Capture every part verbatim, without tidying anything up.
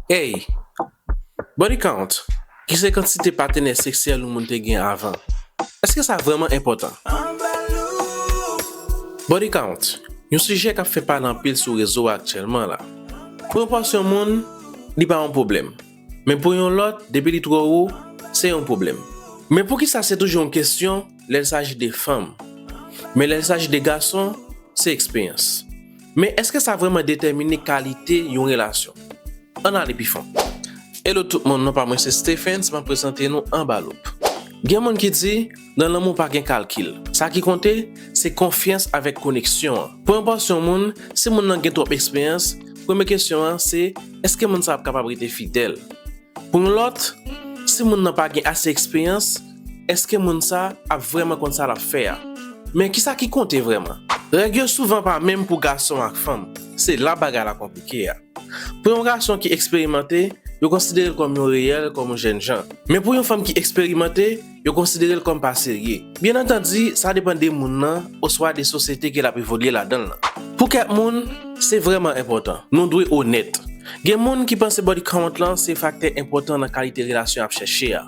Hey, body count, ki se kantite patenè seksyèl yon moun te gen avan, èske sa vrèman enpòtan? Body count, yon sijè k ap fè pale anpil sou rezo a aktyèlman la. Pou yon pòsyon moun, li pa yon pwoblèm. Men pou yon lòt, depi li twò wo, se yon pwoblèm. Men poukisa se toujou yon kesyon lè l saji de fanm? Men lè l saji de gason, se eksperyans. Men èske sa vrèman detèmine kalite yon relasyon? Ann ale pi fon. Hello tout moun, non pa mwen se Stephens, m ap prezante nou Anba Loup. Gen moun ki di, nan lanmou pa gen kalkil. Sa ki konte, se konfyans avèk koneksyon an. Pou yon pòsyon moun, si moun nan gen twòp eksperyans, premye kesyon an se, èske moun sa ap kapab rete fidèl? Pou yon lòt, si moun nan pa gen ase eksperyans, èske moun sa ap vrèman konn sa l ap fè a? Men kisa ki konte vrèman? Règ yo souvan pa menm pou gason ak fanm. Se la bagay la konplike a. Pou yon gason ki eksperimante, yo konsidere l kòm yon reyèl, kòm yon jènjan. Men pou yon fanm ki eksperimante, yo konsidere l kòm pa serye. Byen antandi, sa depann de moun nan oswa de sosyete ke l ap evolye ladan l lan. Pou kèk moun, se vrèman enpòtan. Nou dwe onèt. Gen moun ki panse body count lan se faktè enpòtan nan kalite relasyon y ap chèche a.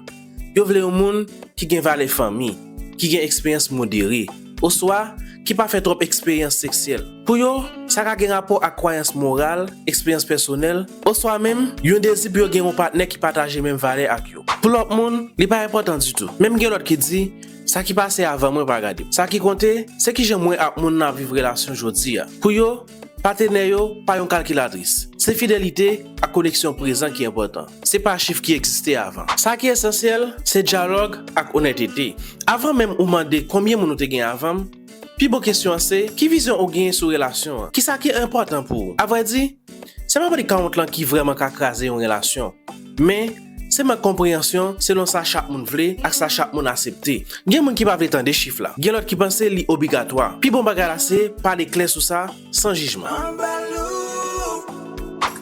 Yo vle yon moun ki gen valè fanmi, ki gen eksperyans modere, oswa ki pa fè twòp eksperyans seksyèl. Pou yo, sa ka gen rapò ak kwayans moral, eksperyans pèsonèl, oswa menm yon dezi pou yo gen yon patnè ki pataje menm valè ak yo. Pou lòt moun, li pa enpòtan ditou. Menm gen lòt ki di, sa ki pase avan mwen pa gade m. Sa ki konte, se kijan mwen ak moun nan ap viv relasyon jodi a. Pou yo, patenè yo pa yon kalkilatris. Se fidelite ak koneksyon prezan ki enpòtan. Se pa chif ki egziste avan. Sa ki esansyèl, se dyalòg ak onètete. Avan menm ou mande konbyen moun ou te gen avan m, pi bon kesyon an se, ki vizyon ou genyen sou relasyon an? Kisa ki enpòtan pou ou? Avrèdi, se pa body count lan ki vrèman ka kraze yon relasyon. Men, se mank konpreyansyon selon sa chak moun vle ak sa chak moun aksepte. Gen moun ki pa vle tande chif la. Gen lòt ki panse li obligatwa. Pi bon bagay la se pale klè sou sa, san jijman.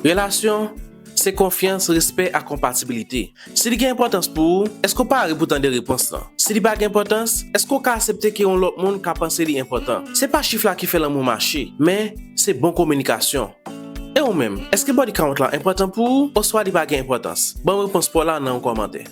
Relasyon, se konfyans, respè ak konpatibilite. Si li gen enpòtans pou ou, èske w pare pou tande repons lan? Si li pa gen enpòtans, èske w ka aksepte ke yon lòt moun ka panse li enpòtan? Se pa chif la ki fè lanmou mache, men se bon kominikasyon. E ou menm, èske body count la enpòtan pou ou, oswa li pa gen enpòtans? Ban m repons pa w la nan yon kòmantè.